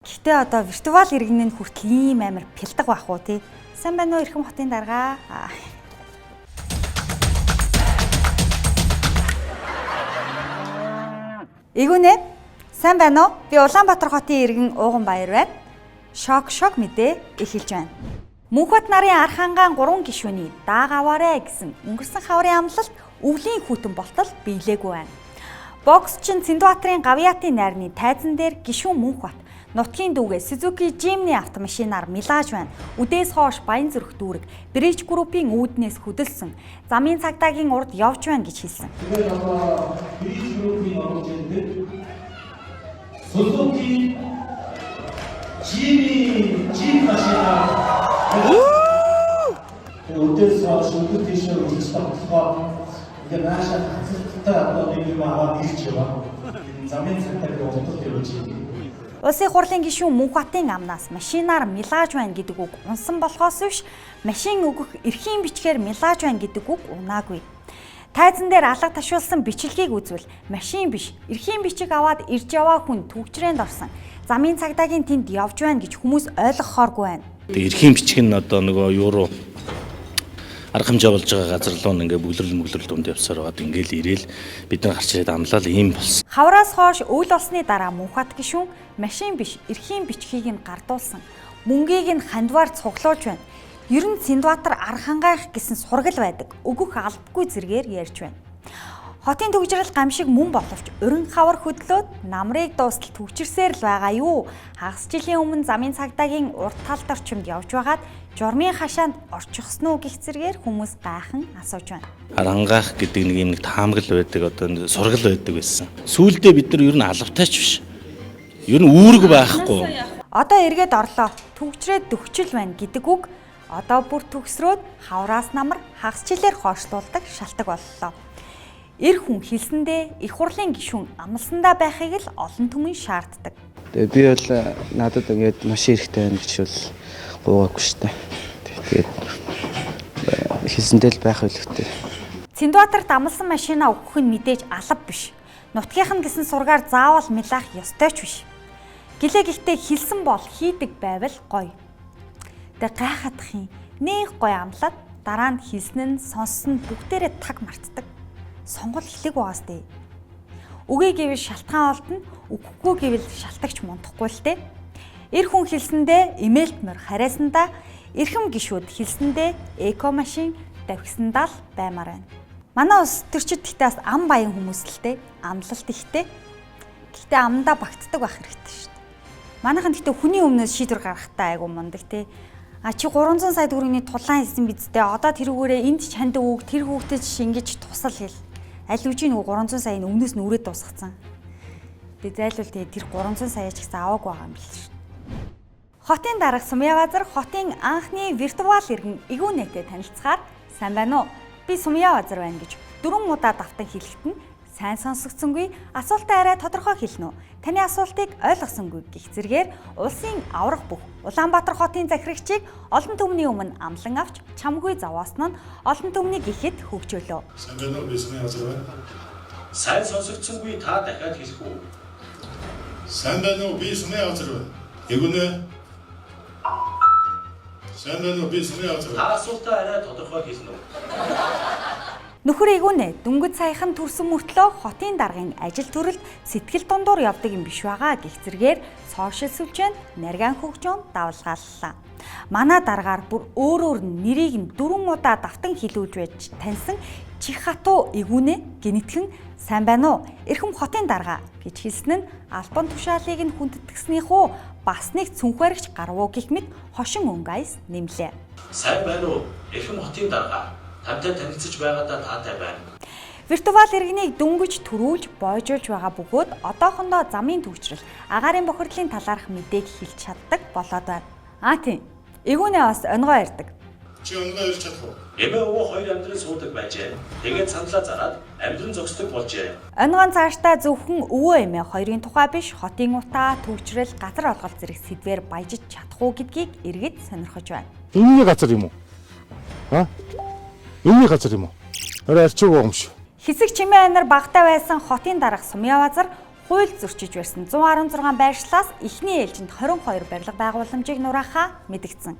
Гэхдээ одоо виртуал иргэн нь хүртэл ийм амар пялдаг байх уу тий? Сайн байна уу Эрхэм хотын дарга? Игүнэ сайн байна уу? Би Улаанбаатар хотын иргэн Ууганбаяр байна. Шок шок мэдээ эхэлж байна. Мөнхбат нарын Архангаан 3 гишүүний дааг аваарэ гэсэн өнгөрсөн хаврын амлалт өвлийн хүтэн болтол биелээгүй байна. Боксчин Цэндбаатарын Гавьяатын найрны тайзан дээр гишүүн Мөнхбат нутгийн дүүгээ Suzuki Jimny автомашинаар милааж байна. Үдээс хойш Баян зүрх дүүрэг Bridge Group-ийн үүднээс хөдөлсөн. Замын цагдаагийн урд явж байна гэж хэлсэн. Тэгэхээр одоо Bridge Group-ийн оруулж ирдэг Suzuki Jimny Jeep машинаар өдөөс хойш өдөр тийшээ үргэлж тоглохоор ингээ нааша хацалттай одоо нэг юм аваад ирж байгаа. Энэ замын цагдаагийн урдд явж байгаа. Улсын хурлын гишүүн Мөнхбатын амнаас машинаар милааж байна гэдэг үг унсан болохоос биш машин өгөх эрхийн бичгээр милааж байна гэдэг үг унаагүй. Тайзан дээр алга ташуулсан бичлэгийг үзвэл машин биш эрхийн бичиг аваад ирж яваа хүн түгжрээнд орсон. Замын цагдаагийн тэнд явж байна гэж хүмүүс ойлгохооргүй байна. Тэгээ эрхийн бичиг нь одоо нөгөө юу руу арга хэмжээ болж байгаа газар руу ингээ бүглэрэл мөглөрөл дунд явсаар байгаад ингээл ирээл бид нар гарч ирээд амлал ийм болсон. Хавраас хойш үйл болсны дараа Мөнхбат гишүүн машин биш эрхийн бичгийг нь гардуулсан. Мөнгийг нь хандваар цуглуулж байна. Ер нь Цэндбаатар Архангайх гэсэн сургал байдаг. Өгөх албагүй зэргээр ярьж байна. Хотын түгжрэл гамшиг мөн боловч уран хавар хөдлөөд намрыг дуустал түгжирсээр л байгаа юу? Хагас жилийн өмнө замын цагдаагийн урд талд орчимд явж байгаад журмын хашаанд орчихсон уу гэх зэргээр хүмүүс гайхан асууж байна. Арангаах гэдэг нэг юм нэг таамаглал байдаг одоо сургал байдаг байсан. Сүүлдээ бид нар ер нь алавтайч биш. Ер нь үүрэг байхгүй. Одоо эргээд орлоо. Түгжрээд дөхчил байна гэдэг үг одоо бүр төгсрөөд хавраас намар хагас жилээр хойшлуулдаг шалтаг боллоо. Эр хүн хэлсэндээ их хурлын гишүүн амласандаа байхыг л олон түмэн шаарддаг. Тэгээ би бол надад ингээд машин хэрэгтэй байна гэж бол гуйгаагүй шүү дээ. Тэгээд хэлсэндээ л байх байлгүй. Цэндбаатарт амласан машина өгөх нь мэдээж алба биш. Нутгийнх нь гэсэн сургаар заавал милаах ёстой ч биш. Гэлээ гэхдээ хэлсэн бол хийдэг байвал гоё. Тэгээ гайхадах юм. Нэх гоё амлаад дараа нь хэлсэн нь сонссон нь бүгдээрээ таг мартдаг. Сонгол хэлэг байгаас дээ. Үгүй гэвэл шалтгаан олдно, үгүйгүй гэвэл шалтагч мундахгүй л дээ. Эр хүн хэлсэндээ эмээлт морь харайсандаа, эрхэм гишүүд хэлсэндээ эко машин давхисандаа л баймаар байна. Манай улс төрчид гэхдээ бас ам баян хүмүүс л дээ. Амлалт ихтэй. Гэхдээ амдаа багтдаг байх хэрэгтэй шүү дээ. Манайхан гэхдээ хүний өмнөөс шийдвэр гаргахтаа айгу мундаг те. А чи 300 сая төгрөгийн тулаан хийсэн биз дээ. Одоо тэрүүгээрээ энд ч ханд үг, тэр хүүхдэд шингэж тусал хэл. Аль үжи нөгөө 300 саяын өмнөөс нь үрээд дуусгацсан. Тэгээ зайлвал тэгээ тэр 300 саяа ч гэсэн аваагүй байгаа юм биш шүү. Хотын дарга Сумья Базар хотын анхны виртуал иргэн Игүнэтэй танилцахаар сайн байна уу? Би Сумья Базар байна гэж 4 удаа давтан хэлэхэд нь сайн сонсогдсонгүй, асуултаа арай тодорхой хэлнэ үү? Таны асуултыг ойлгосонгүй гэх зэргээр улсын аврах бүх Улаанбаатар хотын захирагчийг олон түмний өмнө амлан авч чамгүй зовоосон нь олон түмний гэхэд хөгжөөлөө. Сайн байна уу? Би Сумын газар байна. Сайн сонсогдсонгүй та дахиад хэлэх үү? Сайн байна уу? Би Сумын газар байна. Эгүнэ. Сайн байна уу? Би Сумын газар байна. Та асуултаа арай тодорхой хэлнэ үү? Нөхөр Игүнэ дөнгөж саяхан төрсөн мөртлөө хотын даргын ажил төрөлд сэтгэл дундуур явдаг юм биш байгаа гэх зэргээр сошиал сүлжээнд наргаан хөгжөөн давлгааллаа. Манай даргаар бүр өөрөөр нь нэрийг нь 4 удаа давтан хилүүлж байж таньсан чих хатуу Игүнэ гинэтхэн сайн байна уу? Эрхэм хотын дарга гэж хэлсэн нь албан тушаалыг нь хүндэтгснийхүү бас нэг цүнх баригч гарвуу гэх мэт хошин өнгө аяс нэмлээ. Сайн байна уу? Эрхэм хотын дарга. Тантай танилцж байгаадаа таатай байна. Виртуал иргэнийг дөнгөж төрүүлж, бойжуулж байгаа бөгөөд одоохондоо замын түгжрэл, агаарын бохирдлын талаарх мэдээг хэлж чаддаг болоод байна. А тийм. Игүнэ бас онгоо ярьдаг. Чи онгоо ярьж чадах уу? Эмээ өвөө хоёр амьдран суудаг байжээ. Тэгээд саналаа зараад амьдран зогсдог болжээ. Онгоон цаашдаа зөвхөн өвөө эмээ хоёрын тухай биш, хотын утаа, түгжрэл, газар олголт зэрэг сэдвээр баяжиж чадах уу гэдгийг иргэд сонирхож байна. Энэний газар юм уу? А? Энэний газар юм уу? Арай арчиг байгаа юм шиг. Хэсэг чимээ анар багтаа байсан хотын дарга Сумья Базар Хууль зөрчиж барьсан 116 байршлаас эхний ээлжинд 22 барилга байгууламжийг нураахаа мэдгдсэн.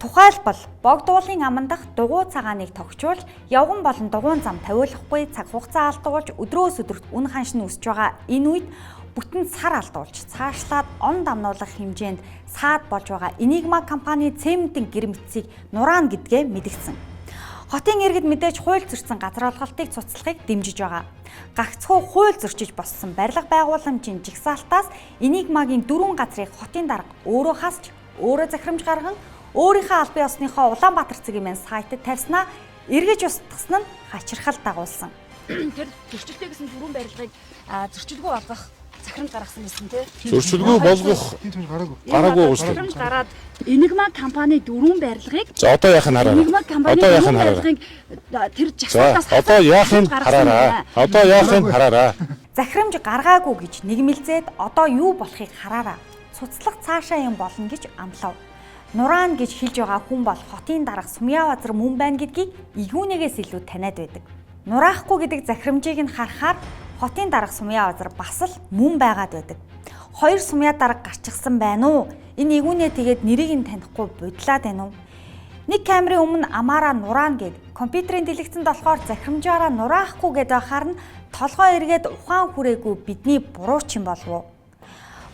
Тухайлбал Богдуулын аман дахь дугуй цагааныг тогтчуулж, явган болон дугуйн зам тавиулахгүй цаг хугацаа алдуулж, өдрөөс өдөрт үн ханш нь өсөж байгаа энэ үед бүтэн сар алдуулж, цаашлаад он дамнуулах хэмжээнд саад болж байгаа Enigma компани цементийн гэр мэдсийг нураана гэдгээ мэдгдсэн. Хотын иргэд мэдээж хууль зөрчсөн газар олголтыг цуцлахыг дэмжиж байгаа. Гагцхүү хууль зөрчиж боссон барилга байгууламжийн жагсаалтаас Enigma-гийн 4 газрыг хотын дарга өөрөө хасч, өөрөө захирамж гарган өөрийнхөө албан ёсныхоо Улаанбаатар цэгийн мэн сайтад тавьснаа эргэж устгасан нь хачирхал дагуулсан. Тэр зөрчилтэй гэсэн дөрвөн барилгыг зөрчилгүй болгох захирамж гаргасан байсан тий. Зөрчилгүй болгох гараагүй байгаа шүү дээ. Захирамж гараад Enigma компани дөрвөн барилгыг За одоо яах нь хараарай. Enigma компани Одоо яах дөрвөн нь хараарай. барилгыг тэр За жагсаалтаас одоо яах нь хараарай. Одоо яах нь хараарай. Захирамж гаргаагүй гэж нэгмэлзээд одоо юу болохыг хараарай. Цуцлах цаашаа юм болно гэж амлав. Нураана гэж хэлж байгаа хүн бол хотын дарга Сумья Базар мөн байна гэдгийг игүүнээс илүү таниад байдаг. Нураахгүй гэдэг захирамжийг нь харахаар хотын дарга Сумья Базар бас л мөн байгаад байдаг. Хоёр Сумья дарга гарчихсан байна уу? Энэ игүүнээ тэгээд нэрийг нь танихгүй будлаад байна уу? Нэг камерын өмнө амаараа нураана гэд компьютерийн дэлгэцэнд болохоор захирамжаараа нураахгүй гэд байхаар нь толгой эргээд ухаан хүрээгүй бидний буруу ч юм болов уу?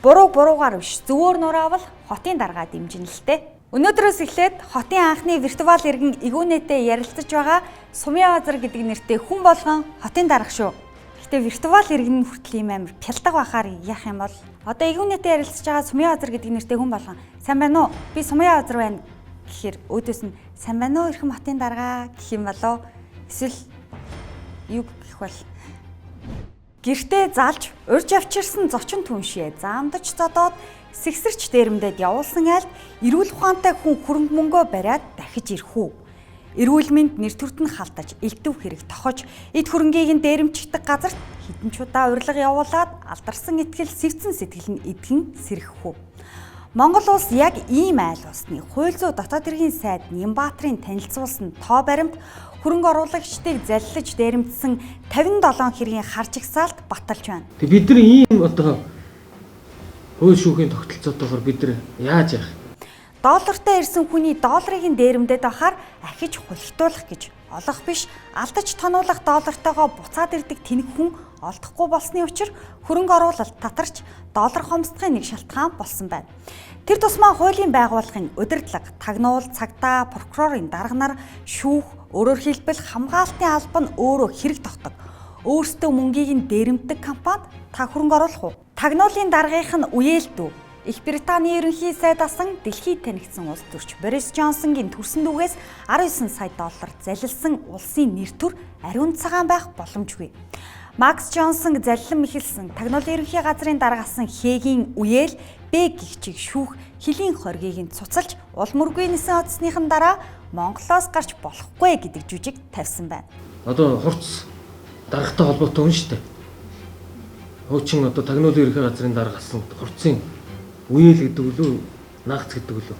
Бурууг буруугаар биш зөвөр нураавал хотын даргаа дэмжинэ л дээ. Өнөөдрөөс эхлээд хотын анхны виртуал иргэн игүүнээтэй ярилцаж байгаа Сумья Базар гэдэг нэртэй хүн болгон хотын дарга шүү. Гэтэ виртуал иргэн нь хүртэл ийм амар пялдаг байхаар яах юм бол одоо игүүнээтэй ярилцаж байгаа Сумья Базар гэдэг нэртэй хүн болгон сайн байна уу? Би Сумья Базар байна гэхээр өөдөөс нь сайн байна уу эрхэм хотын даргаа гэх юм болов эсвэл юу гэх бол гэртээ залж урьж авчирсан зочин түншээ заамдаж зодоод сэгсэрч дээрэмдээд явуулсан айлд эрүүл ухаантай хүн хөрөнгө мөнгөө бариад дахиж ирэх үү? Эрүүл мэнд нэр төрд нь халтаж, элдв хэрэг тохож, эд хөрөнгийг нь дээрэмчигдэх газарт хэдэн ч удаа урилга явуулаад алдарсан итгэл сэвцэн сэтгэл нь эдгэн сэрэх үү? Монгол улс яг ийм айл улсны хууль зүйн дотоод хэргийн сайд Нямбатрын танилцуулсан тоо баримт хөрөнгө оруулагчдыг заллиж дээрэмдсэн 57 хэргийн хар жагсаалт баталж байна. Тэг бид нар ийм одоо хууль шүүхийн тогтолцоотойгоор бид нар яаж яах? Доллартай ирсэн хүний долларыг нь дээрэмдээд байхаар ахиж хулигтуулах гэж олох биш алдаж тонуулах доллартойгоо буцаад ирдэг тэнэг хүн олдохгүй болсны учир хөрөнгө оруулалт татарч доллар хомсдохын нэг шалтгаан болсон байна. Тэр тусмаа хуулийн байгууллагын удирдлага, тагнуул, цагдаа, прокурорын дарга нар, шүүх, өөрөөр хэлбэл хамгаалтын алба нь өөрөө хэрэг тогтдог. Өөрсдөө мөнгийг нь дээрэмддэг компанид та хөрөнгө оруулах уу? Тагнуулын даргынх нь үеэлдүү. Их Британий ерөнхий сайд асан дэлхийд танигдсан улс төрч Борис Джонсонгийн төрсөн дүүгээс 19 сая доллар залилсан улсын нэр төр ариун цагаан байх боломжгүй. Макс Джонсон заллан мэхэлсэн тагнуулын ерөнхий газрын дарга асан Хэгийн үеэл Б гихчиг шүүх хөлийн хоргийг нь цуцалж улмөргүй нисэн оцсныхан дараа Монголоос гарч болохгүй гэдэг жүжиг тавьсан байна. Одоо хурц даргатай холбоотой хүн шүү дээ. Хуучин одоо тагнуулын ерөнхий газрын дарга асан хурцын үеэл гэдэг үлээ наагц гэдэг үлээ.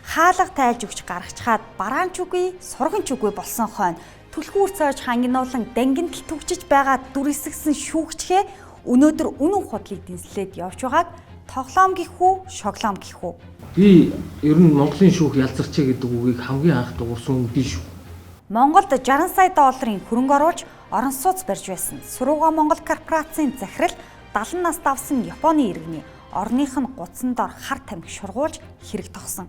Хаалга тайлж өгч гаргачхаад бараан ч үгүй, сурган ч үгүй болсон хойно түлхүүр цоож хангинуулан дангинтал түгжиж байгаа дүрсгсэн шүүгчхээ өнөөдөр үнэн худлыг дэнслээд явж байгааг тоглоом гэх үү, шоглоом гэх үү? Би ер нь Монголын шүүх ялзарчээ гэдэг үгийг хамгийн анх дуурсан хүн би шүү. Монголд 60 сая долларын хөрөнгө оруулж орон сууц барьж байсан. Сурууга Монгол корпорацийн захирал 70 нас давсан Японы иргэний орных нь гудсан дор хар тамхи шургуулж хэрэг тогсон.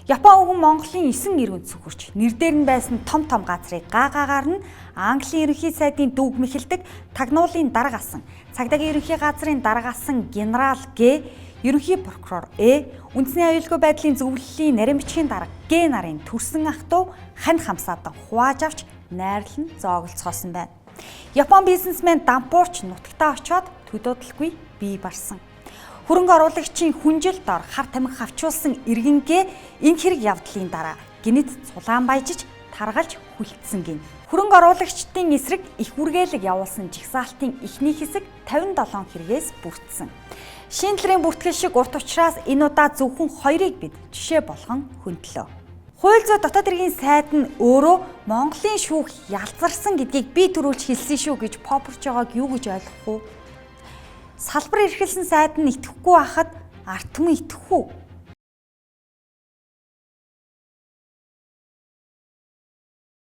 Япон өвгөн Монголын 9 иргэн цөхөрч нэр дээр нь байсан том том газрыг гаагаар нь Английн ерөнхий сайдын дүүг мэхэлдэг тагнуулын дарга асан, цагдаагийн ерөнхий газрын дарга асан генерал Г, ерөнхий прокурор Э, үндэсний аюулгүй байдлын зөвлөлийн нарийн бичгийн дарга Г нарын төрсэн ах トゥ хань хамсаадан хувааж авч найрлан зооглоцгоосон байна. Япон бизнесмен дампуурч нутагтаа очиод төдөөдөлгүй бий барсан. Хөрөнгө оруулагчийн хүнжил дор хар тамхи хавчуулсан иргэнгээ энэ хэрэг явдлын дараа гинэт цулаан баяжиж таргалж хүлцсэн гин. Хөрөнгө оруулагчдын эсрэг их үргэлэг явуулсан жагсаалтын эхний хэсэг 57 хэрэгээс бүрдсэн. Шиндлэрийн бүртгэл шиг урт учраас энэ удаа зөвхөн 2-ыг бид жишээ болгон хөндлөө. Хууль зүйн дотоод хэргийн сайд нь өөрөө Монголын шүүх ялзарсан гэдгийг би түрүүлж хэлсэн шүү гэж попорч байгааг юу гэж ойлгох вэ? Салбар эрхэлсэн сайд нь итгэхгүй байхад ард түмэн итгэхгүй.